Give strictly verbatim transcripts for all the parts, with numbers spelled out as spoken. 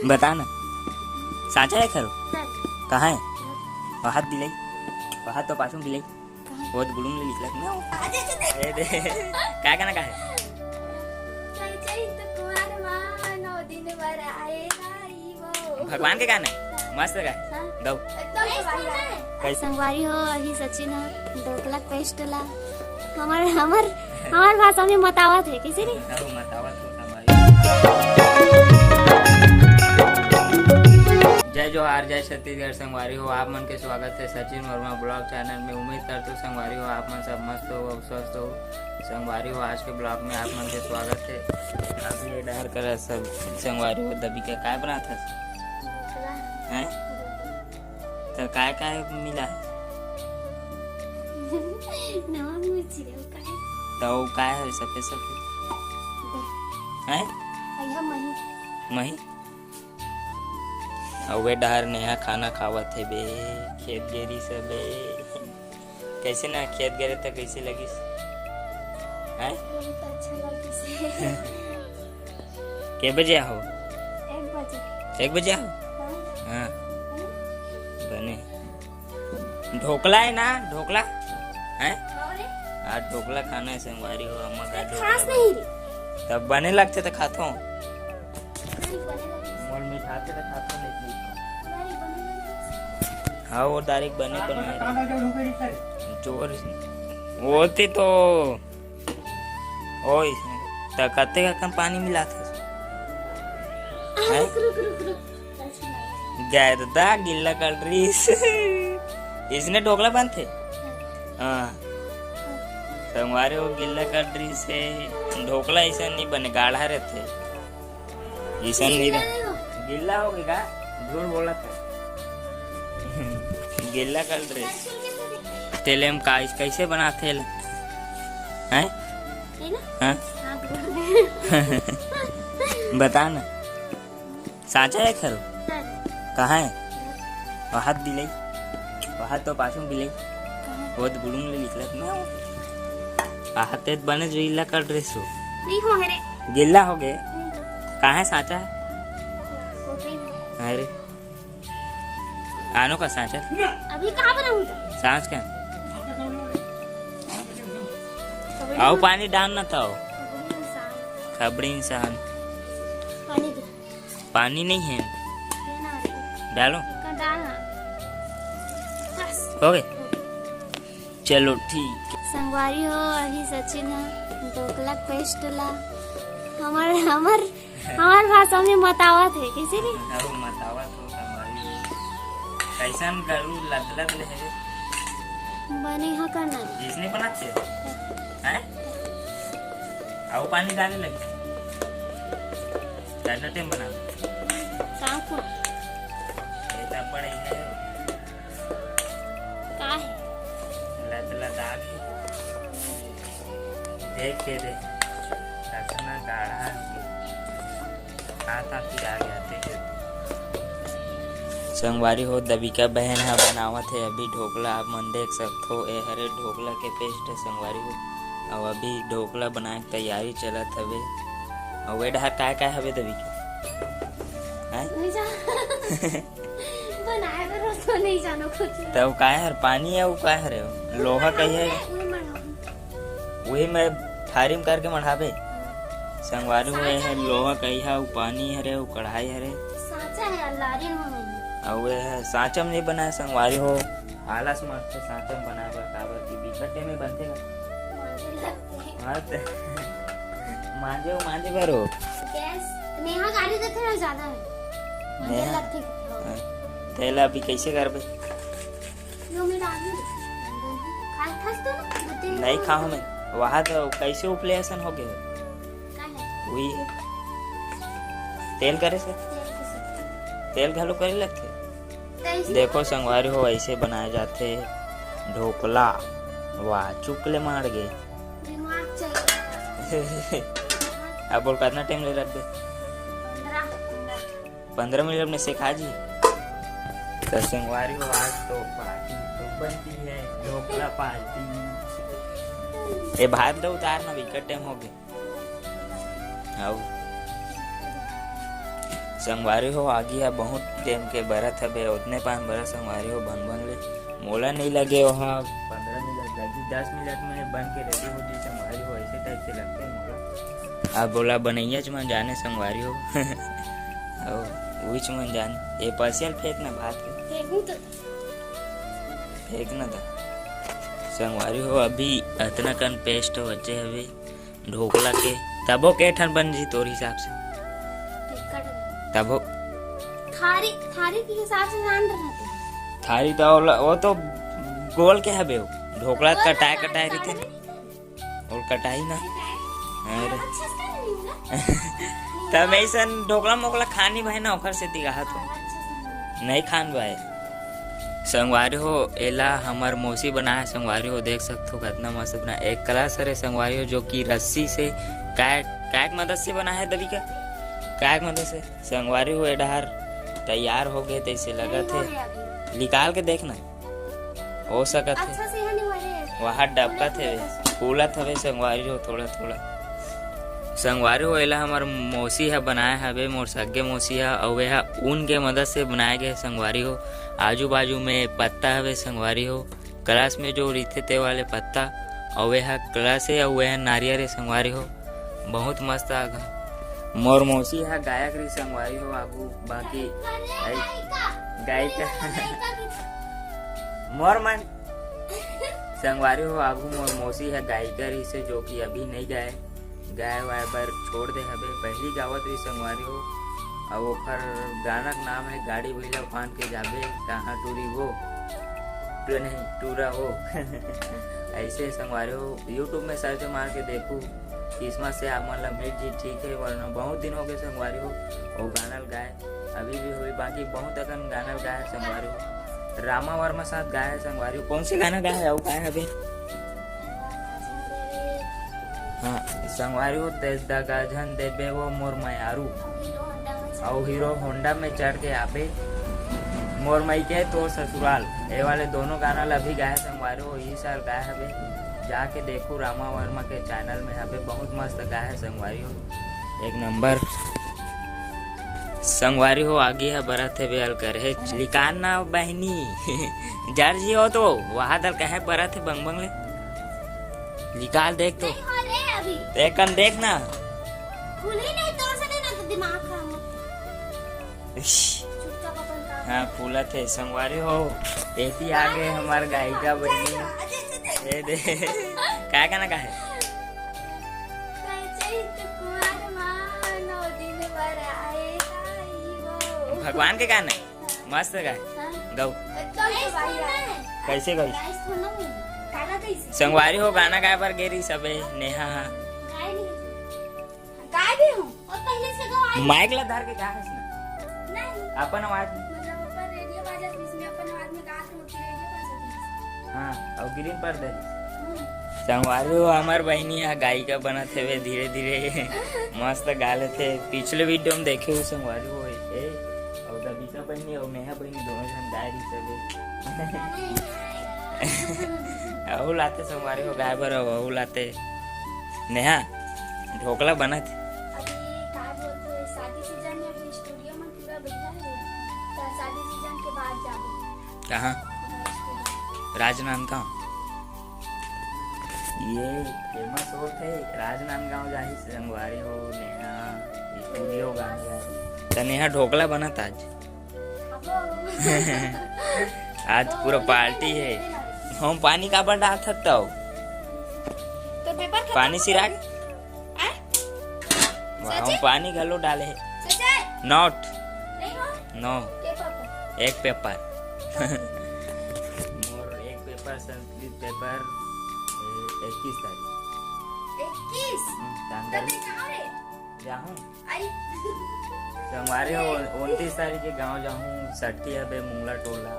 बता ना, साँचा हे खरो? कहाँ हे? वहाँ दिलाई, वहाँ तो पाछू दिलाई। वो तो गुलुम ले निकलत ना। ए दे, का गाना का हे? भगवान के गाना हे, मस्त गाए। हाँ। गाओ। कैसे? संगवारी हो, अभी सचिन ह ढोकला paste ला हमर, हमर, हमर भाषा में मतावत हे, कैसे रे? हाँ, मतावत हो संगवारी। जय जोहार, जय छत्तीसगढ़ संगवारी हो, आप मन के स्वागत हे सचिन वर्मा vlog channel में। उम्मीद करथों संगवारी हो, आप मन सब मस्त हो, स्वस्थ हो। संगवारी हो, आज के vlog में आप मन के स्वागत हे। अभी ये डहर करा सब संगवारी हो, दबी के काय बनात हस? हैं? तो काय काय मिला हे? नवा मिर्ची रे, वो काय? तो वो काय हे सफेद सफेद? हैं? अइहा मही। मही? अउ वे डहर नेहा खाना खावत हे बे, खेत गेरी से बे। कैसे ना खेत गेरे त कैसे लगिस? हैं? बहुत अच्छा लगिस। के बजे आहो? एक बजे। एक बजे आहो? हाँ। हाँ। हाँ। बने। ढोकला हे ना, ढोकला? हैं? हाँ रे। आज ढोकला खाना हे संगवारी हो, अम्मा का अरे, ढोकला खास बना। नहीं रे। तब बने लगथे त खाथों। नहीं, बने लगथे। मोर मिठाथे त खाथों, नहीं, नहीं खाथों। नहीं, बने लगथे। हाँ, वो direct बने बनाए। जोर से। वो थे तो ओए, त कतेक अकन पानी मिलात हस? हैं? रुक, रुक, रुक, रुक। गर्दा गिल्ला कर रहिस। इसने ढोकला बनथे? हाँ। संगवारी हो गिल्ला कर रहिस हे। ढोकला अइसन नहीं बने, गाढ़ा रहिथे। अइसन नहीं गिल्ला रह-, नहीं हो। गिल्ला होगे का? झूठ बोलत हे। गिल्ला कर रहिस। तेले में का, कैसे बनाथे एला? हैं? है ना? हाँ? हाँ, बोल। बता ना। साँचा हे खरो? हाँ। कहाँ हे? वहाँ दिलाई। वहाँ तो पाछू दिलाई। कहाँ? वो तो गुलुम ले निकलत ना। वहाँ ते बने जो गिल्ला कर रहिस हो। नहीं हो रे। गिल्ला होगे। नहीं हो। कहाँ हे साँचा? वो नहीं हो। अरे। आनो का साँचा? अभी कहाँ बनाऊँ तो? साँच का? अउ पानी डालना था। खबड़ी इंसान। पानी दे। पानी नहीं है। ये ना रे। डालो। का डालना। बस। हो गए? चलो ठीक। संगवारी हो, अभी सचिन ह ढोकला paste ला हमर, हमर, हमर भाषा में मतावत हे, कैसे रे? अउ मतावत हो संगवारी हो। कैसन गरू लदलद ले हे? बने ह करना रे। इसने बनाथे? हैं? अउ पानी डाले लगे। कतना time बना? शाम को। ये तो बड़े हैं। का हे? लदलद आगे। देख के दे, कतना गाढ़ा हे। हाथ हाथ की आगे आते हैं। संगवारी हो, दबिका बहन ह बनावत हे अभी ढोकला। आप मन देख सकथो, ए हरे ढोकला के paste हे संगवारी हो। अउ अभी ढोकला बनाए के तैयारी चलत हवे। अउ ए डहर काय काय हवे दबिका? हैं? नहीं जा। बनाए बर हो तो नहीं जानो कुछ। तब काय हर पानी हे, अउ काय हरे? लोहा कहिए। उहे मढ़ाऊँ। उहे में थारी में करके मढ़ाबे। संगवारी हो, ए हे लोहा कहिया, अउ पानी हरे, अउ कढ़ाई हरे। साँचा हे, अल्लारी में नहीं। अउ ए हे साँचा में नहीं बनाए संगवारी हो। आलस मत हे साँचा में बनाए बर, काबर कि बिकट time में बनथे का। मांजे लगथे। हाँ, ते मांजे हो, मांजे बर हो। Gas, नेहा गारी देथे ना ज्यादा हे। मांजे नेहा? लगथे। हाँ। तेला अभी कैसे करबे? लो, मैं डाल दूँ। खा, खास तो ना, दो तीन नहीं खाओ मैं। वहाँ तो कैसे उपले असन हो गए? का है? वही है। तेल करे से? तेल के से। तेल घलो करे लगथे? कैसे? देखो संगवारी हो, ऐसे बनाए जाथे ढोकला। वाह, चुक ले मार गे। दिमाग चाहिए। अब बोल, कितना time ले रख दे? पंद्रह, पंद्रह। पंद्रह मिनट में सिखा जी। तो संगवारी हो, आज तो party तो बनती है, ढोकला party। ए, भात तो उतार ना, बिकट time हो गए। आओ। संगवारी हो, आगी ह बहुत टेम के बरत हबे, ओतने पान बरत संगवारी हो, बन बन ले। मोला नइ लगे ओहा पंद्रह मिनट लगी, दस मिनट में बन के रेडी हो जी संगवारी हो, ऐसे टाइप से लगते मोला। अब बोला बनैया च मन जाने संगवारी हो। अउ उच मन जाने, ये पसियल फेंक ना भात के। फेंकू तो। फेंक ना दा। संगवारी हो, अभी अतना कन पेस्ट बचे हवे ढोकला के, तभो के ठन बन जी तोर हिसाब से? तभो थारी, थारी के हिसाब से जान रहा था। थारी तो ओला, वो तो गोल के हबे, वो ढोकला गोल कटाए, कटाए कटाए रहते। और कटाई ना। अरे। तब ऐसन ढोकला मोकला खानी भाई ना, ओखर से तिगाहत हो। नहीं खान भाई। संगवारी हो, एला हमर मौसी बनाए। संगवारी हो, देख सकत हो कितना मस्त बना। एक कलश हरे संगवारी हो, जो कि रस्सी से, काय, काय के मदद से बना है दबी का? काय के मदद से? संगवारी हो, ए डहर तैयार हो गए, तैसे लगत है। निकाल के देखना। हो सकत हे। अच्छा से यहाँ नहीं हो रहे हैं। वहाँ डबकत हे, फूलत हवे संगवारी हो थोड़ा थोड़ा। संगवारी हो, एला हमर मौसी ह बनाए हवे, मोर सग्गे मौसी ह, अउ एहा ऊन के मदद से बनाए गए संगवारी हो। आजू बाजू में पत्ता हवे संगवारी हो, कलश में जो रहिथे ते वाले पत्ता, अउ एहा कलश हे, अउ एहा नारियल हे संगवारी हो। बहुत मस्त आगा। मोर मौसी ह गायक रही संगवारी हो आगू, बाकी गायिका। मोर मन संगवारी हो आगू मोर मौसी ह गायिका रही से, जो कि अभी नहीं गाए, गाए वाए बर छोड़ दे हबे। पहली गावत रही संगवारी हो, अउ ओखर गाना के नाम है गाड़ी भैला फान के जाबे कहाँ टूरी वो, टू नहीं टूरा हो। ऐसे संगवारी हो YouTube में सर्च मार के देखू, किस्मत से आप मन ला मिल जी, ठीक है, वरना बहुत दिन हो गए संगवारी हो, वो गाना ल गाए, अभी भी हुई, बाकी बहुत अकन गाना ल गाए संगवारी हो। रामा वर्मा साथ गाए है संगवारी हो। कौन से गाना गाए है? वो गाए हबे? हाँ, संगवारी हो, तेज दगा झन देबे वो मोर मयारू, अउ हीरो होंडा में चढ़ के आबे, मोर मई के तोर ससुराल, ये वाले दोनों गाना ल अभी गाए संगवारी हो, यही साल गाए हबे। जाके देखू रामा वर्मा के चैनल में हबे, बहुत मस्त गाए है संगवारी हो, एक नंबर। संगवारी हो, आगी ह बरत हे बेल कर हे, लिकान ना बहनी। जर जी हो तो वहा दल कहे बरत हे बंग बंग ले। निकाल देख तो। नहीं हो रे अभी। तो एक कन देख ना। खुली नहीं तोर से नहीं ना तो दिमाग खराब मत कर। इश। चुपचाप अपन काम। हाँ, फूलत हे संगवारी हो। एती आगे हमार गायिका बनी। अजय, अजय, अजय। ये दे। का गाना का है? कैसे तो कुंवर मानो दिन भर आए आई हो। भगवान के गाना है। मस्त गाए। हाँ। गाओ। तो गाइस सुनना है। कैसे गाइस? गाइस सुनना है। गाना कैसे? संगवारी हो गाना गाए बर गे रही सबे, नेहा हा। गाए नहीं। गाए भी हूँ। और पहले से गाओ, आज। माइक ला धर के गाए हस ना। नहीं। अपन आवाज में। मतलब ऊपर रेडियो बाजत, इसमें अपन आवाज में गात हूँ, फिर रेडियो बाजत है। हाँ, और ग्रीन पर दे। हम्म। संगवारी हो, हमार बहिनी हा गायिका बनत हवे धीरे धीरे। मस्त गा लेथे। पिछले वीडियो में देखे हो संगवारी हो, ए, और दबिका बहिनी और नेहा बहिनी दोनों जन गाए रही सबे। अहू लाते संगवारी हो गाए बर, अहू लाते। नेहा, ढोकला बनत हे। अभी का बोलते हैं, शादी सीजन में अभी स्टूडियो में पूरा बैठा है, तो शादी सीजन के बाद जाबो। कहाँ? हमारे स्टूडियो। राजनांदगांव। ये फेमस होत हे, राजनांदगांव जाही संगवारी हो, नेहा, स्टूडियो गाँव जाही। त नेहा ढोकला बनत आज। आज पूरा पार्टी है। हम पानी काबर डालत हव? तो पेपर खत्म पानी हो सिरा गया। गे? आय? वाह, हम सच्ची? पानी घलो डाले हैं। सच्ची? Not। नहीं हो? No। के पेपर? एक पेपर। मोर एक पेपर, संस्कृत पेपर, ए, इक्कीस तारीख। इक्कीस? हम्म, तांगल। तबे कहाँ रे? जाहूँ। आई। संगवारी हो, उनतीस तारीख के गांव जाहूँ, सट्टी हबे मुंगला टोला।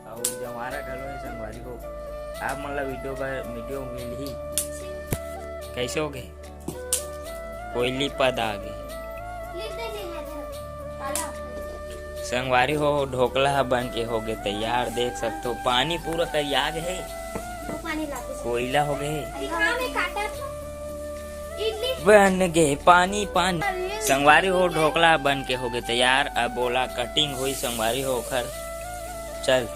अउ जवारा घलो हे संगवारी हो। आप मन ला वीडियो बर, वीडियो मिलही। कैसे हो गए? कोयली पद आ गए। लिख दे जे है इधर। काला। संगवारी हो, ढोकला ह बन के हो गए तैयार। देख सकते हो, पानी पूरा करिया गए हे। वो पानी ला दे। कोयला हो गए हे। अरे हाँ, मैं काटा था। इडली। बन गए पानी, पानी। अरे संगवारी हो, ढोकला बन के होगे तैयार। अब ओला cutting होई संगवारी हो ओखर। चल।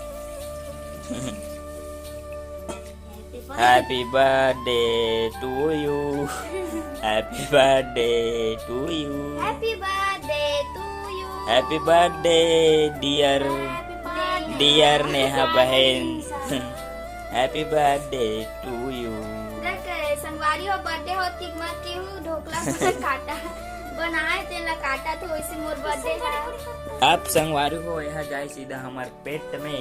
Happy birthday to you. Happy birthday to you. Happy birthday to you. Happy birthday, dear. Happy birthday. Dear Neha बहन। Happy birthday to you. देख, संगवारी हो, बर्थडे हो, तिक मत की हूँ, ढोकला से काटा बनाए, तेला काटा थे, वैसे मोर बर्थडे है। अब संगवारी हो, यह जाए सीधा हमार पेट में।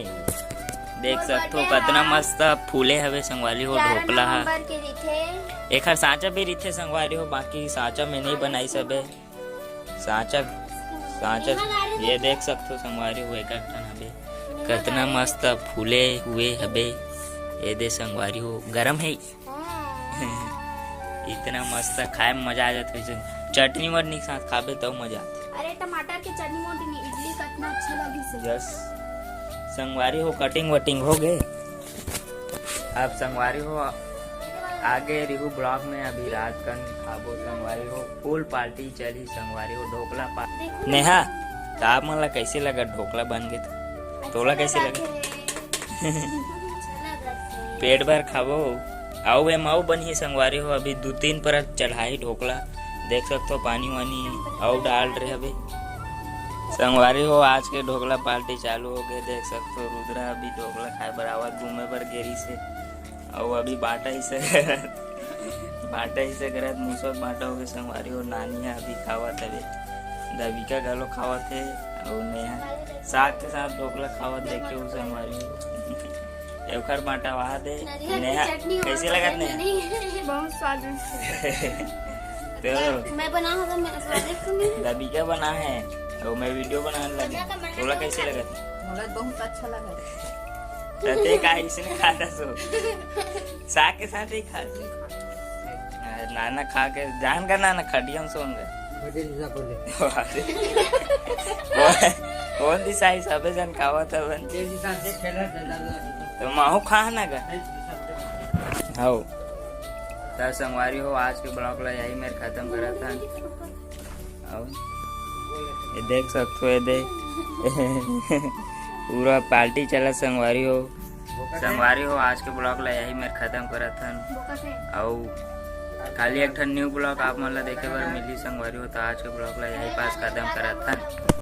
देख मोर सकथो birthday कतना है। मस्त फूले हवे संगवारी हो ग्यारह ढोकला ह। नवंबर के रिथे। एखर सांचा भी रिथे संगवारी हो, बाकी सांचा में नहीं बनाई सबे। सांचा, सांचा ये देख सकथो संगवारी हो, एक ठन हवे, कतना मस्त फूले हुए हबे। ये दे संगवारी हो, गरम है। इतना मस्त खाए में मजा आ जाता है। चटनी वटनी के साथ खाबे तो मजा आता। अरे, टमाटर के चटनी मोटी नहीं, इडली कितना अच्छा लगी से। यस संगवारी हो, cutting वटिंग हो गए। अब संगवारी हो, आगे रिहू ब्लॉग में। अभी रात कन खाबो संगवारी हो, फुल पार्टी चली संगवारी हो, ढोकला पा। नेहा, त आप मन ला कैसे लगा ढोकला बन गए तो? तोला कैसे लगा? पेट भर खाबो। आओ वे माऊ बनी संगवारी हो, अभी दू तीन परत चढ़ाई ढोकला। देख सकथो पानी वानी अउ डाल रहे हवे। संगवारी हो, आज के ढोकला पार्टी चालू हो गए। देख सकथो रुद्रा अभी ढोकला खाए बर आवत घूमे बर गेरी से। अउ अभी बांटा ही से बांटा ही से करत मुसक बांटा हो गए संगवारी हो। नानी ह अभी खावत हवे, दबिका घलो खावत हे, अउ नेहा साग के साथ ढोकला खावत देखे हो संगवारी हो। एखर बांटा वहा दे। नेहा, कैसे लगत नेहा? बहुत स्वादिष्ट। तो मैं बना हूँ तो मैं स्वादिष्ट नहीं। दबिका बना है, अउ मैं वीडियो बनाने लगी। तोला कैसे लगत? मोला बहुत अच्छा लगा। तो ते का इसने खाता सो? साग के साथ ही खा। नाना खा के जान का नाना खटियम सोन का। कौन दिसाई सबे जन खावत हवन। तो माहू खा ना का। हाउ। त संगवारी हो, आज के ब्लॉग ला यही मेर खत्म करत हन। अउ ये देख सकथो, ये दे पूरा पार्टी चलत संगवारी हो। संगवारी हो, आज के ब्लॉग ला यही मेर खत्म करत हन। अउ खाली एक ठन न्यू ब्लॉग आप मन ला देखे बर मिली संगवारी हो, त आज के ब्लॉग ला यही पास खत्म करत हन।